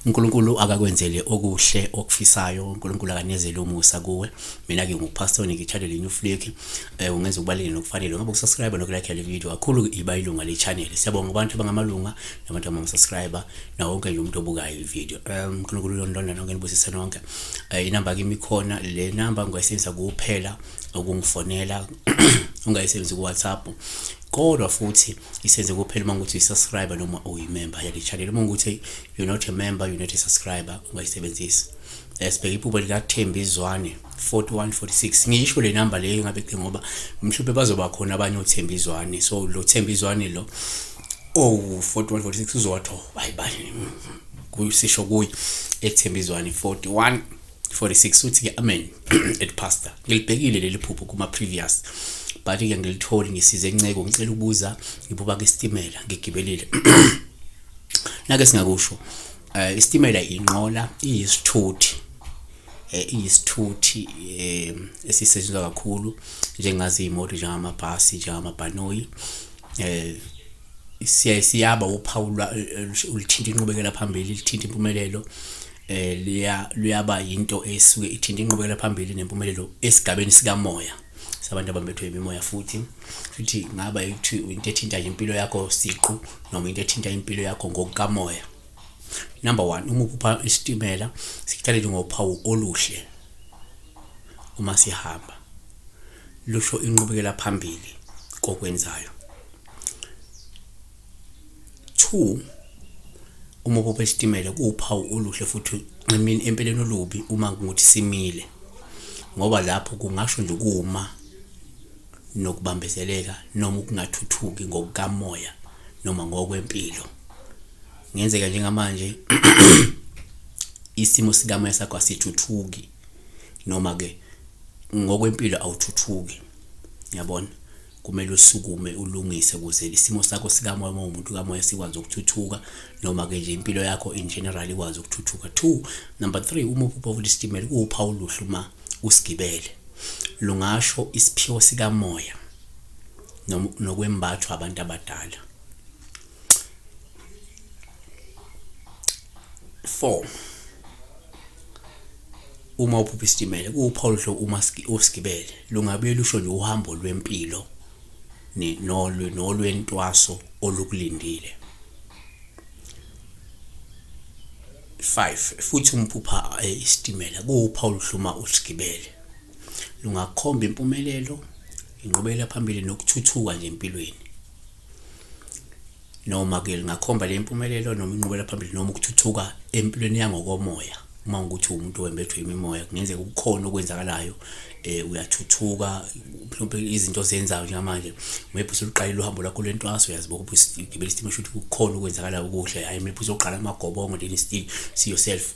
uNkulunkulu akakwenzele okuhle okufisayo, uNkulunkulu akanezele umusa kuwe. Mina ke nguPastor Nicky Channel New Flick. Ungenza ukubalulekile nokufanele ngoba ukusubscribe nokulike le video kakhulu iba ilunga le channel. Siyabonga kubantu abangamalunga nabantu abangama-subscriber nawo wonke nje umuntu obukayo i-video. uNkulunkulu uyonilonda nonke nibusise nonke. Inamba kimi ikhona, le namba ungayisebenzisa kuphela ukungifonela, ungayisebenzisi ku-WhatsApp. Kodwa futhi isenze kuphela uma ukuthi uyi-subscriber noma uyi-member yale channel. Uma ukuthi you're not a member, you're not a subscriber, ungayisebenzisi. Sibheke iphupho likaThembi Zwane 4146. Ngisho le namba leyo ngabe ke ngoba mhlawumbe bazoba khona abanye oThembi Zwane. So lo Thembi Zwane lo oh 4146 uzowathi hayi bani kusisho kuyi eThembi Zwane 4146 uthi ke amen at pastor. Ngilibhekile leli phupho kuma previous but ke ngilitholi, ngisize inceko, ngicela ukubuza, ngiphupha ke isitimela ngigibelile. Nake singakusho isitimela inqola, iyisithuthi, iyisithuthi esisetshenziswa kakhulu njengazi imoto, njengamabhasi, njengamabhanoyi. Siya siyaba uphawu oluthinta inqubekela phambili, lithinta impumelelo, liya luyaba into esuke ithinta inqubekela phambili nempumelelo esigabeni sikamoya sabantu abambethwe imimoya. Futhi ngaba ukuthi into ethinta nje impilo yakho siqu noma into ethinta impilo yakho ngokukamoya. Number 1, uma uphupha isitimela sikuthathe njengophawu oluhle uma sihamba, lusho inqubekela phambili kokwenzayo. 2, uma uphupha isitimela kuwuphawu oluhle futhi nximini empeleni olubi uma kungukuthi simile, ngoba lapho kungasho nje ukuma nokubambezeleka noma ukungathuthuki ngokukamoya noma ngokwempilo. Kungenzeka njengamanje isimo sikamoya sakho asithuthuki noma ke ngokwempilo awuthuthuki, yabona. Kumele usukume ulungise ukuze isimo sakho sikamoya uma umuntu kamoya sikwazi ukuthuthuka, noma ke nje impilo yakho in general ikwazi ukuthuthuka. 2, number 3, uma uphupha futhi isitimela kuwuphawu oluhle uma usigibele, lungasho isiphiwo sikamoya nokwembathwa abantu abadala. 4, uma uphupha isitimela kuwuphawu oluhle uma usigibele, lungabuye lusho nje uhambo lwempilo nolwentwaso olukulindile. 5, futhi umphupha isitimela kuwuphawu oluhle uma usigibele, lungakhomba impumelelo, inqubekela phambili nokuthuthuka nje empilweni, noma ke lingakhomba le impumelelo noma inqubekela phambili noma ukuthuthuka empilweni yangokomoya. Uma ukuthi umuntu owembethwe imimoya, kungenzeka kukhona okwenzakalayo, uyathuthuka mhlawumbe izinto ozenzayo njengamanje, maybe usuqalile uhambo lwakho lwentwaso, uyazibuka ugibela isitimela, shuthi kukhona okwenzakalayo okuhle. Hhayi, maybe uzoqala amagobongo, then still see yourself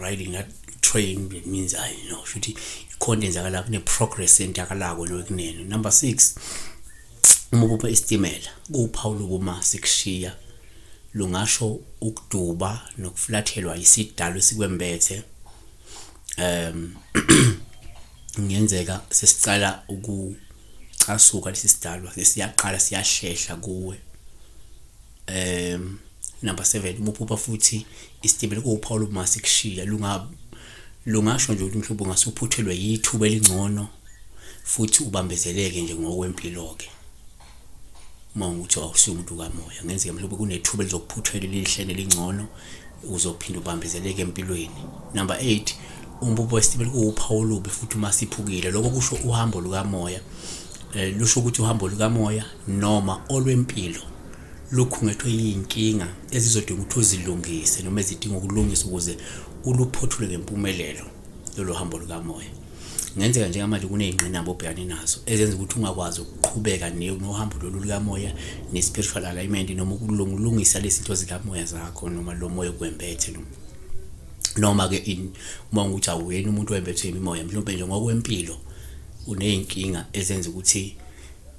riding that train, that means I know shuthi ikhona enzakalayo, kune-progress enzakalako ekunene. Number 6, uma uphupha isitimela kuwuphawu lokuma sikushiya, lungasho ukuduba nokufulathelwa isidalo esikwembethe. Kungenzeka sesicala ukucasuka lesi sidalwa, sesiyaqala siyahlehla kuwe. Number 7, uma uphupha futhi isitimela kuwuphawu lokuma sikushiya, lungasho nje ukuthi mhlawumbe ungase uphuthelwe yithuba elingcono futhi ubambezeleke nje ngokwempilo-ke. Uma ukuthi awusiyo umuntu kamoya, kungenzeka mhlawumbe kunethuba elizokuphuthela elihle nelingcono, uzophinda ubambezeleke empilweni. Number 8, umphupho wesitimela kuwuphawu olubi futhi uma siphukile, lokho kusho uhambo lukamoya. Lusho ukuthi uhambo lukamoya noma olwempilo lukhungethwe yiy'nkinga ezizodinga ukuthi uzilungise noma ezidinga ukulungiswa ukuze uluphothule ngempumelelo lolo hambo lukamoya. Kungenzeka njengamanje kuney'ngqinamba obhekane nazo ezenza ukuthi ungakwazi ukuqhubeka nohambo lolu lukamoya ne-spiritual alignment noma ukulungisa lezi zinto zikamoya zakho noma lo moya okwembethe lo. Noma-ke uma ukuthi awuyena umuntu owembethwe imimoya, mhlawumbe nje ngokwempilo uney'nkinga ezenza ukuthi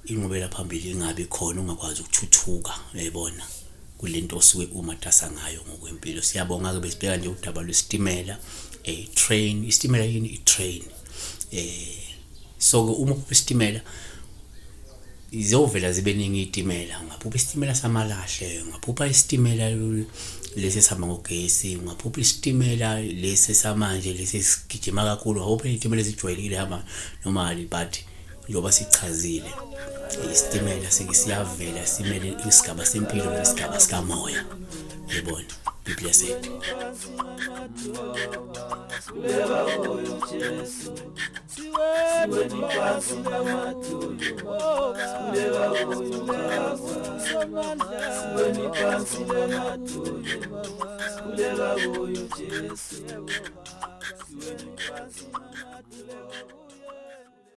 inqubela phambili ingabi khona, ungakwazi ukuthuthuka, uyayibona, kulento osuke umatasa ngayo ngokwempilo. Siyabonga-ke, besibheka nje udaba lwesitimela, train, isitimela yini? I-train. So-ke uma uphupha isitimela ziyovela zibe ningi iy'timela, ungaphupha isitimela samalahle, ungaphupha isitimela lesi esihamba ngogesi, ungaphupha isitimela lesi esamanje lesi esigijima kakhulu, ungaphupha iy'timela ezijwayelekile hamba normally, but njengoba sichazile isitimela sike siyavela simele isigaba sempilo nesigaba sikamoya. Yebona, be blessed. Siweni phansi namadolo.